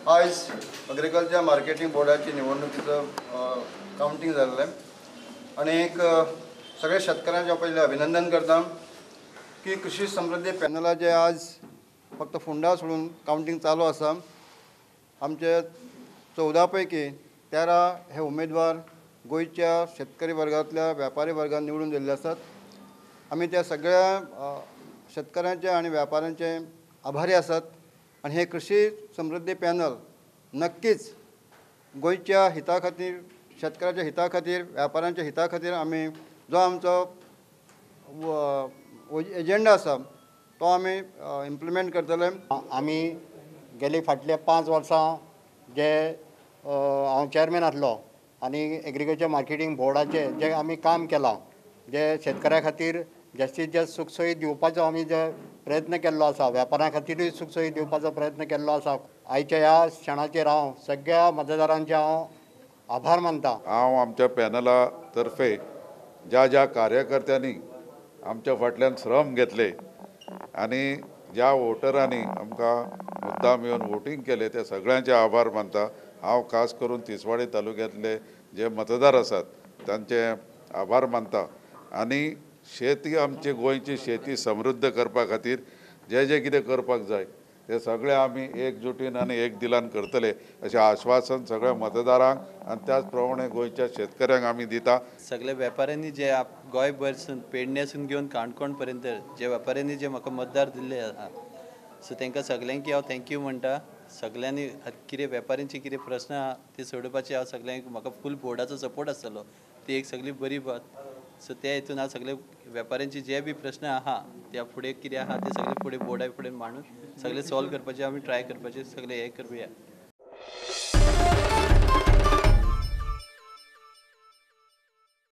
आयज agriculture marketing बोर्डाची निवडणुकीचो कावंटींग जाल्लें आनी एक सगळ्या शेतकऱ्यांचे हांव पयलीं अभिनंदन करता की कृषी समृद्धी पॅनलाचे आज फक्त फोंडा सोडून कावंटींग चालू आसा. आमचे 14 पैकी 13 हे उमेदवार गोंयच्या शेतकरी वर्गांतल्या व्यापारी वर्गान निवडून दिल्ले आसात. आमी त्या सगळ्या शेतकऱ्यांचे आनी व्यापाऱ्यांचे आभारी आसात आनी हे कृषी समृद्धी पॅनल नक्कीच गोंयच्या हिता खातीर, शेतकऱ्याच्या हिता खातीर, व्यापाऱ्यांच्या हिता खातीर आमी जो आमचो एजेंडा आसा तो आमी इम्प्लिमेंट करतले. आमी गेले फाटले 5 वर्सां जे हांव चेअरमॅन आसलो आनी एग्रीकल्चर मार्केटींग बोर्डाचे जे आमी काम केलां, जे शेतकऱ्या खातीर जास्तीत जास्त सुखसोयी दिवपाचो आमी जे प्रयत्न केल्लो आसा, वेपारा खातीरूय सुखसोयी दिवपाचो प्रयत्न केल्लो आसा. आयच्या ह्या क्षणाचेर हांव सगळ्या मतदारांचे हांव आभार मानता. हांव आमच्या पॅनला तर्फे ज्या ज्या कार्यकर्त्यांनी आमच्या फाटल्यान श्रम घेतले आनी ज्या वोटरांनी आमकां मुद्दाम येवन वोटींग केलें त्या सगळ्यांचे आभार मानता. हांव खास करून तिसवाडी तालुक्यांतले जे मतदार आसात तांचे आभार मानता आनी शेती आमची गोंयची शेती समृद्ध करपा खातीर जे जे कितें करपाक जाय ते सगळे आमी एकजुटीन आनी एक दिलान करतले अशें आश्वासन सगळ्या मतदारांक आनी त्याच प्रमाणे गोंयच्या शेतकऱ्यांक आमी दिता. सगळे वेपाऱ्यांनी जे गोंयभरसून पेडण्यासून घेवन काणकोण पर्यंत जे वेपाऱ्यांनी जे म्हाका मतदार दिल्ले आसा, सो तांकां सगल्यांक हांव thank you म्हणटा. सगल्यांनी कितें वेपाऱ्यांचे कितें प्रस्न आहा ते सोडोवपाचे हांव सगल्यांक म्हाका फूल बोर्डाचो सपोर्ट आसतलो, ती एक सगळी बरी बात. सो त्या हितून हांव सगळे वेपाऱ्यांचे जे बी प्रस्न आहा त्या फुडें कितें आहा ते सगळे फुडें बोर्डा फुडें मांडून सगळे सॉल्व करपाचे आमी ट्राय करपाचे, सगळे हें करया.